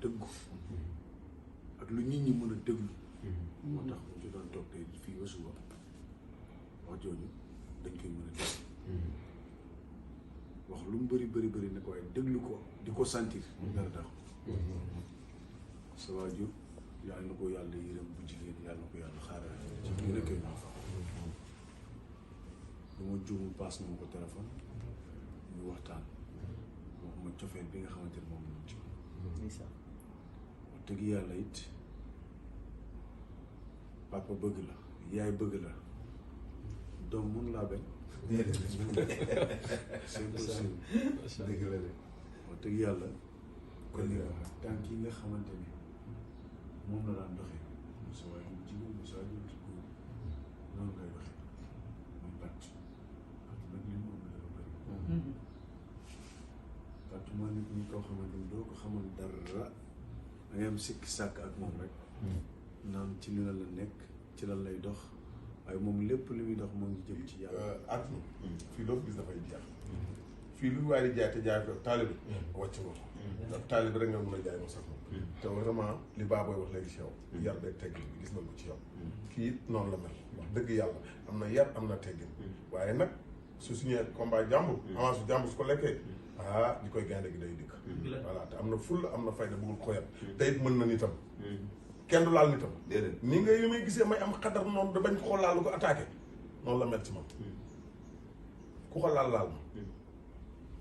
dëggu ak lu nit ñi mën a déglu moo tax bu ñu doon toog tey fii ba suba wax jooju dañ koy mën a déglu wax lu mu bëri ne ko waaye déglu ko di ko sentir dara tax sa waajur yàlla na ko yàlla yërëm bu jigéen yàlla na ko yàlla xaaral ci gën a koy naa fa bu ma juumul paas na ma ko téléphone ñu waxtaan wax ma cofeel bi nga xamante ne moom lañ ci wax dëgg yàlla it papa bëgg la yaay bëgg la doom mun laa bañ c'est possible dëgg la de wax dëgg yàlla kon tànk yi nga xamante ni moom la daan doxee sa waajur jigéen bi sa waajur góor noonu lay doxee muy pàcc nag li mu ëmb dafa bëri pàcc mooy nit ñi koo xamante ni doo ko xamal dara da ngay am sikki sàkk ak moom rek naan ci li la nekk ci lan lay dox waaye moom lépp li muy dox moo ngi jëm ci yàlla àdduna fii loo fi gis dafay jeex fii lu waay di jaay te jaay ko taalibe wàcc nga ko ndax taalibe rek nga mën a jaay mo sax moom te vraiment li baabooy wax léegi ci yow yar beeg teggin bi gis nañ ko ci yow kii it noonu la mel wax dëgg yàlla am na yar am na teggin waaye nag su suñee combat jàmbur avance bu jàmbur su ko lekkee di koy gaynde gi day dikk voilà te am na fulla am na fayda bëggul ko yar te it mën na nitam kenn du laal nitam ni nga yi may gisee may am xadar noonu da bañ ko ko laal lu ko attaqué noonu la mel ci man ku ko laal ma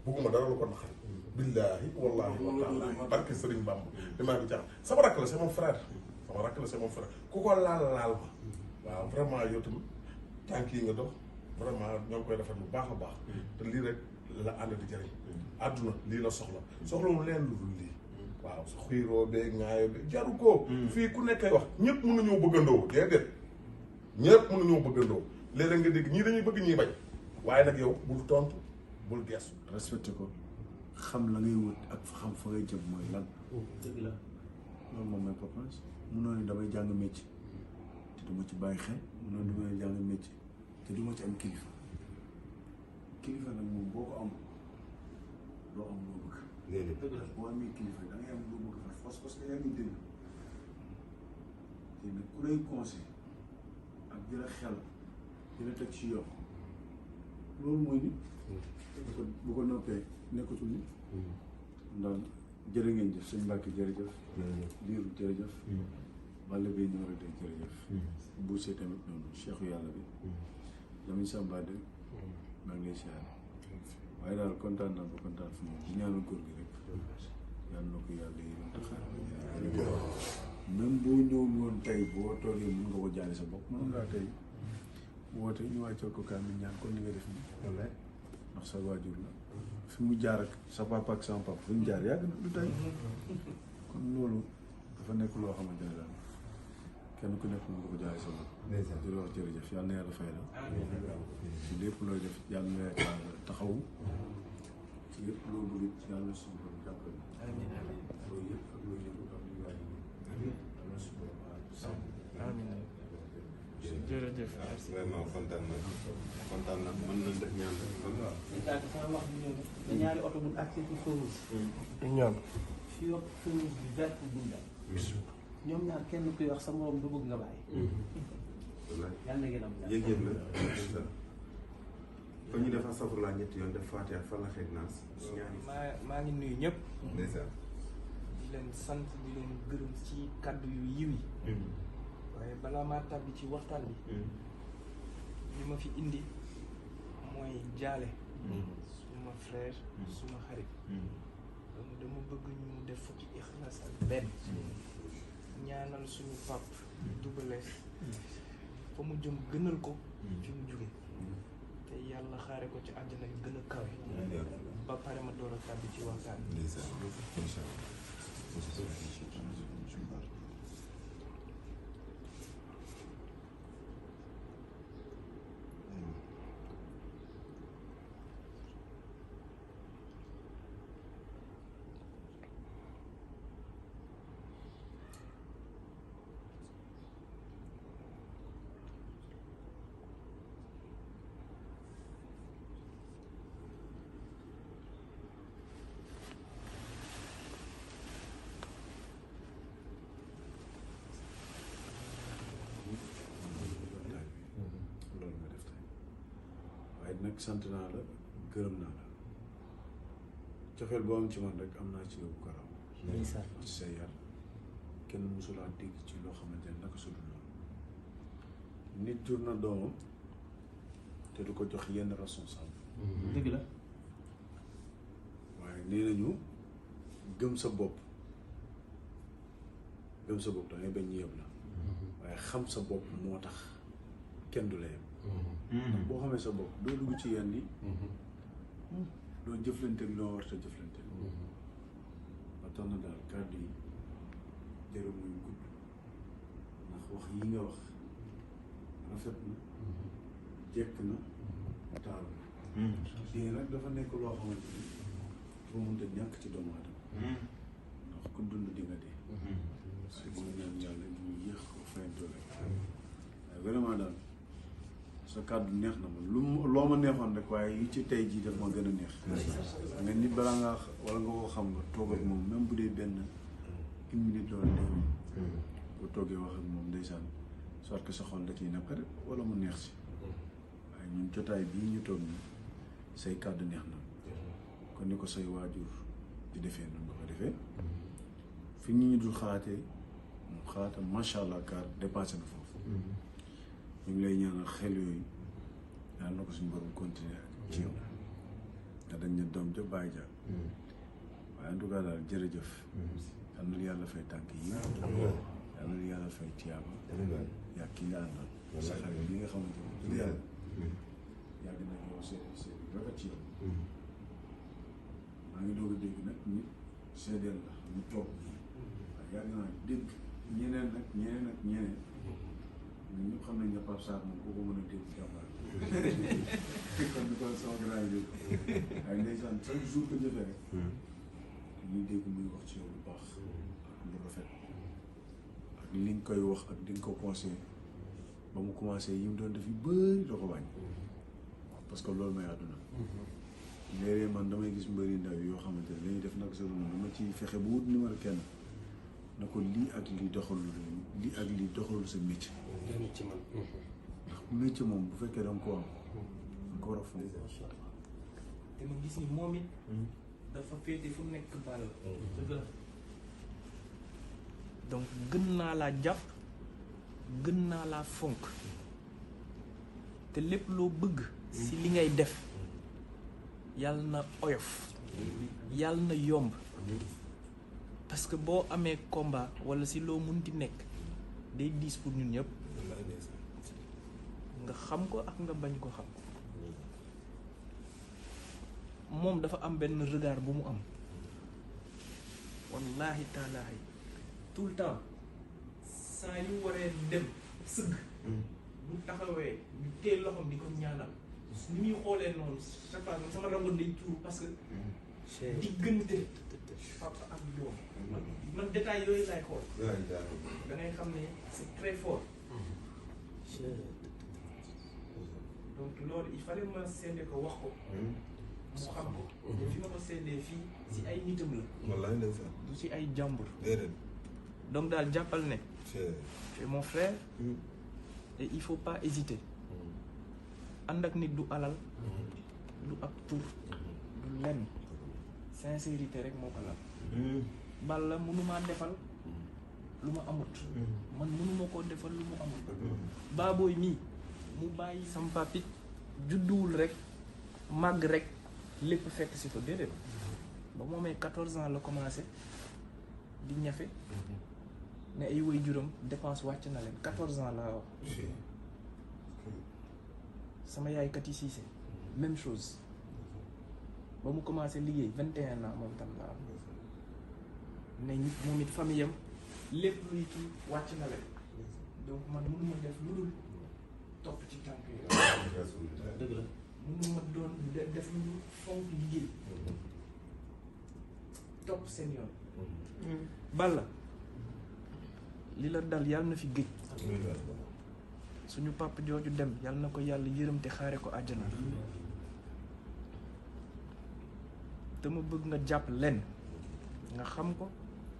bugguma dara lu ko naqari billaahi wallaahi wa taala barke Sëriñ Bamba damaa ko jaaxal sama rakk la c'est mon frère ku ko laal ma waaw vraiment yow tamit tànk yi nga dox vraiment ñoo ngi koy rafet bu baax a baax te lii rek la ànd di jëriñ àdduna lii la soxlawul leen lu dul lii waaw sa xiiroo beeg ŋaayoo beeg jaru ko fii ku nekkay wax ñëpp mën nañoo bëggandoo déedéet ñëpp mën nañoo bëggandoo léeg-léeg nga dégg ñii dañuy bëgg ñii bañ waaye nag yow bul tontu bul gestu respecté ko xam la ngay wut ak xam fa ngay jëm mooy lan dëgg la loolu moom mooy papa mënoo ne damay jàng métier te duma ci bàyyi xel mënoo ne damay jàng métier te duma ci am kilifa nag moom boo ko am loo am loo bëgg boo amee kilifa da ngay am loo bëgg fa force parce que yaa ngi dégg te nag ku lay conseil ak di la xel di la teg ci yow loolu mooy nit bu ko noppee nekkatul nit ndax jërë ngeen jëf sëñ Mbacke jërëjëf Diiru jërëjëf Balla Gaye numéro 2 jërëjëf Bousse tamit noonu Cheikhu yàlla bi Lamine Samba de maa ngi lay siyaare waaye daal kontaan naa ba kontaan fu mu di ñaanal góor gi rek yàlla na ko yàlla yéen a taxaar même boo ñëwul woon tey boo toogee mën nga ko jaale sa bopp mën ngaa tey woote ñu wàccoo ko kaa mi ñaan kon ni nga def nii wallaay ndax sa waajur la fi mu jaar ak sa papa ak sama papa fi mu jaar yàgg na du tey kon loolu dafa nekk loo xamante ne daal kenn ku nekk mën nga ko jaale sa bopp di la wax jërëjëf yàlla na yàlla fay la ci lépp looy def yàlla na yàlla taxawu ci lépp loo bëgg yàlla na suñu borom jàppale loolu yëpp ak loolu yëpp ak lu waay yàlla suñu borom amiin jërëjëf vraiment kontaan na mën nañ def ñaan daal sama wax bi ñëw na ñaari oto bu accès ci fausse ñaan fii wax fausse bi vert bunda ñoom ñaar kenn kuy wax sa morom du bëgg nga bàyyi yàlla na ngeen am yëg-yëg la fa ñu def astafurlaa ñetti yoon def Fatiha Falaq ak Naas maa ngi nuyu ñëpp ndeysaan di leen sant di leen gërëm ci kàddu yu yiw yi waaye balaa maa tàbbi ci waxtaan bi li ma fi indi mooy jaale suma frère suma xarit donc dama bëgg ñu def fukki ixlaas ak benn ñaanal suñu pap Double Less fa mu jëm gënal ko fi mu jóge te yàlla xaare ko ci àjjana yu gën a kawe ba pare ma door a tàbbi ci waxtaan nag sant naa la gërëm naa la cofeel boo am ci man rek am naa ci yow ko raw ci sa yar kenn mosulaa dégg ci loo xamante ne naka sudul noonu nit jur na doomam te du ko jox yenn responsable dëgg la waaye nee nañu gëm sa bopp da ngay bañ yëpp la waaye xam sa bopp moo tax kenn du la yem ndax boo xamee sa bopp doo dugg ci yenn yi doo jëflanteeg loo war a jëflanteeg ba tax na daal kàddu yi jarul muy gudd ndax wax yi nga wax rafet na jekk na taaru na dee nag dafa nekk loo xamante ni foo mënta ñàkk ci doomu aadama ndax ku dund di nga dee mooy ñaan yàlla ñu yéex ko fayantoo waaye vraiment daal sa kàddu neex na ma loo ma neexoon rek waaye yi ci tey jii daf ma gën a neex nga nit balaa nga wala nga ko xam nga toog ak moom même bu dee benn une minute loolu dee bu toogee wax ak moom ndeysaan soit que sa xol da ciy naqari wala mu neex si waaye ñun jotaay bii ñu toog nii say kàddu neex na kon ni ko say waajur di defee noonu nga ko defee fi nit ñi dul xalaatee moom xalaatam macha allah car dépassé na foofu ñu ngi lay ñaanal xel yooyu yàlla na ko suñu borom continuer ak ci yow nga dañ ne doom ja bàyyi ja waaye en tout cas daal jërëjëf yal na yàlla fay tànk yi yal na yàlla fay tiyaaba yaa ki nga àndal sa xarit bi nga xamante ne yàlla yàgg na yow seet rafet ci yow maa ngi doog a dégg nag nit seedeel la ñu toog waaye yàgg naa dégg ñeneen nag ñeneen ñun ñëpp xam nañ ne Pape Sarr moom boo ko mën a dégg jàmbaar kon ni ko sama grand yi waaye ndeysaan chaque jour que jëfee rek ñuy dégg muy wax ci yow lu baax ak lu rafet ak li nga koy wax ak di nga ko conseillé ba mu commencé yi mu doon def yu bëri da ko wàññi parce que loolu may àdduna léeg-léeg man damay gis mbëri ndaw yoo xamante ne dañuy def nag sa dund dama ci fexe bu wut numéro kenn na ko lii ak lii doxalul sa métier ci man ndax métier moom bu fekkee danga ko am danga ko war a fonk te ma gis ni moom it dafa féete fu nekk bal dëgg la donc gën naa laa jàpp gën naa laa fonk te lépp loo bëgg si li ngay def yàlla na oyof yàlla na yomb parce que boo amee combat walla si loo munti nekk day diis pour ñun ñëpp nga xam ko ak nga bañ ko xam moom dafa am benn regard bu mu am wallahi taalaahi tout le temps saa yu waree dem sëgg bu taxawee ñu teel loxoom di ko ñaanal ni muy xoolee noonu chaque fois sama rangoon day tuur parce que diggante papa ak doom man détail yooyu laay xool da ngay xam ne c'est très fort donc loolu il fallait ma seede ko wax ko mu xam ko fi ma ko seedee fii si ay nitam la wallaay ndeysaan du si ay jàmbur déedéet donc daal jàppal ne tu es mon frère et il faut pas hésiter ànd ak nit du alal du ab tur du lenn sincérité rek moo ko lal Balla mënumaa defal lu ma amut man mënuma koo defal lu mu amut baabooy mii mu bàyyi sama papit judduwul rek màgg rek lépp fekk si ko déedéet ba mu amee 14 ans la commencé di ñafe ne ay way juróom dépense wàcc na leen 14 ans laa wax sama yaay Kati Cissé même chose ba mu commencé liggéey 21 ans moom tam laa am ne moom it famille am lépp luy kii wàcc na leen donc man mënuma def lu dul topp ci tànk yi dëgg la mënuma doon def lu fonk liggéey topp seen yoon Balla li la dal yàlla na fi géej suñu papa jooju dem yàlla na ko yàlla yërëm te xaare ko àjjana te ma bëgg nga jàpp leen nga xam ko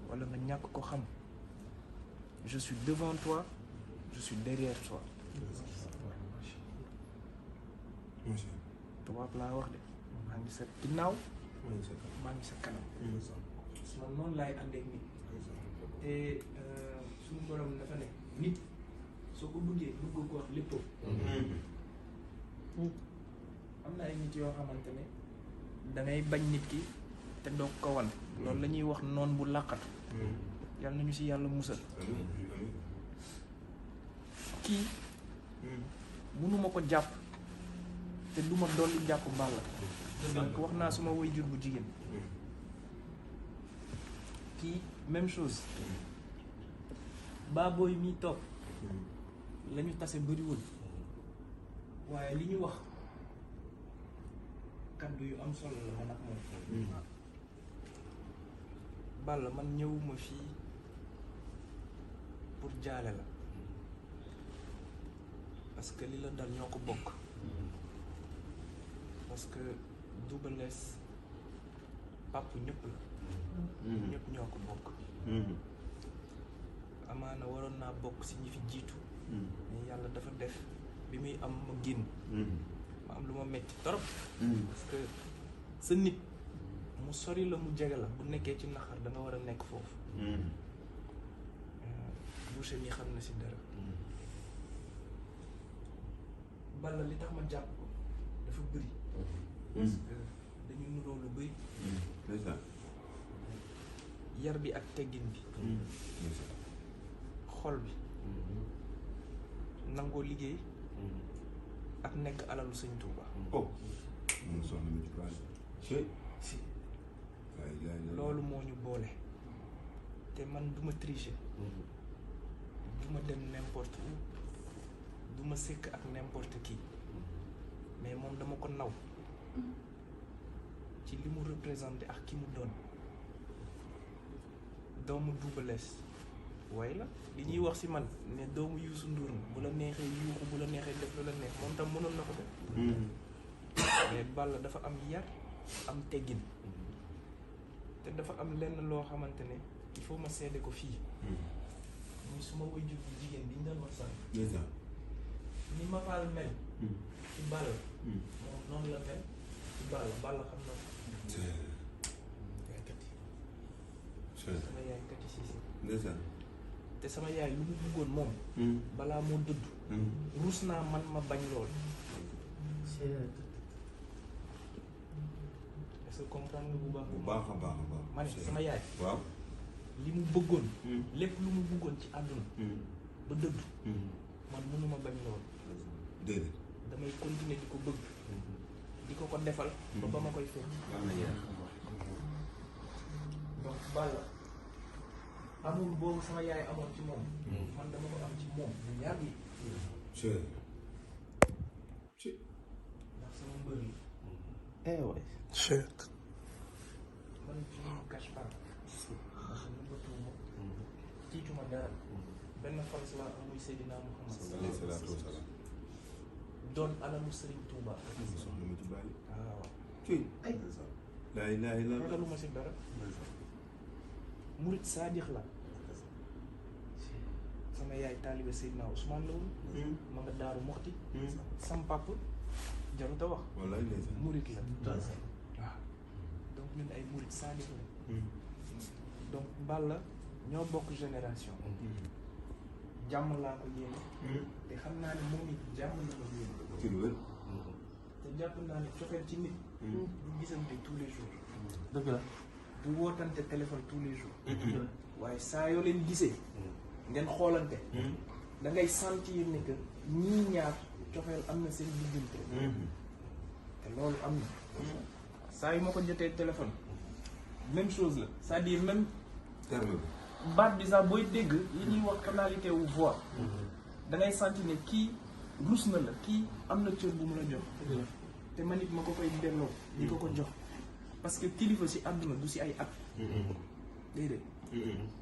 walla nga ñàkk ko xam je suis devant toi je suis derrière toi tubaab laa wax de maa ngi sa ginnaaw maa ngi sa kanam man noonu laay àndee ak nit te suñu borom dafa ne nit soo ko bëggee bëgg ko wax lépp am na ay nit yoo xamante ne dangay bañ nit ki te doog ko wan loolu la ñuy wax noon bu làqatu yàlla nañu si yàlla musal kii mënuma ko jàpp te du ma dolli jàpp Balla donc wax naa suma waajur bu jigéen kii même chose baabooy mi toog la ñu tase bëriwul waaye li ñu wax kaddu yu am solo la man ak moom Balla man ñëwuma fii pour jaale la parce que li la dal ñoo ko bokk parce que Double Less pàpp ñëpp la ñëpp ñoo ko bokk amaana waroon naa bokk si ñi fi jiitu mais yàlla dafa def bi muy am ma génn ma am lu ma metti torop parce que sa nit mu sori la mu jege la bu nekkee ci naxar da nga war a nekk foofu boucher mi xam na si dara Balla li tax ma jàpp ko dafa bëri parce que dañu nuroo lu bëri yar bi ak teggin bi xol bi nangoo liggéey ak nekk alalu sëñ Tuuba loolu moo ñu boole te man duma tricher duma dem n'importe où duma sekk ak n'importe qui mais moom dama ko naw ci li mu représenté ak ki mu doon doomu Double Less way la li ñuy wax ci man ne doomu Youssou Ndour na bu la neexee yuuxu bu la neexee def lu la neex moom tam mënoon na ko def mais Balla dafa am yar am teggin te dafa am lenn loo xamante ne il faut ma seede ko fii muy suma waajur bu jigéen bi ñu doon wax sax ni ma faal mel ci Balla moom noonu la mel ci Balla xam na ko yaaykat yi sama yaaykat yi si te sama yaay lu mu bëggoon moom balaa moo dëdd ruus naa man ma bañ lool est-ce que comprendre nga bu baax a baax ma ne sama yaay waaw li mu bëggoon lépp lu mu bëggoon ci àdduna ba dëdd man mënuma bañ lool déedéet damay continuer di ko bëgg di ko ko defal ba ma koy fekk donc Balla amul boobu sama yaay amoon ci moom man dama ko am ci moom bu yàgg yi ndax sama mbër yi man je ne me cache pas parce que nëbbatuuma tiituma dara benn fans laa am muy Seydina Muhammad alayhi salaatu wa salaam doon alamu Serigne Touba waaw laa ilaaha illa Allah ragaluma si dara murit saadix la sama yaay taalibe Seydina Ousmane la woon ma nga Daaru Moxti sam papa jarut a wax murit la waaw donc ñun ay murit saadix la donc Balla ñoo bokk génération jàmm laa ko yéene te xam naa ne moom it jàmm la ko yéene ci lu wér te jàpp naa ne cofeel ci nit du gisante tous les jours dëgg la du wootante téléphone tous les jours waaye saa yoo leen gisee ngeen xoolante da ngay sentir ne que ñii ñaar cofeel am na seen diggante te loolu am na saa yu ma ko jotee téléphone même chose la c'est-à-dire même terme baat bi sax booy dégg li ñuy wax tonalité wu voix da ngay sentir ne kii rus na la kii am na cër bu mu la jox te man it ma ko koy delloo di ko ko jox parce que kilifa si àdduna du si ay at déedéet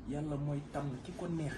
yàlla mooy tànn ki ko neex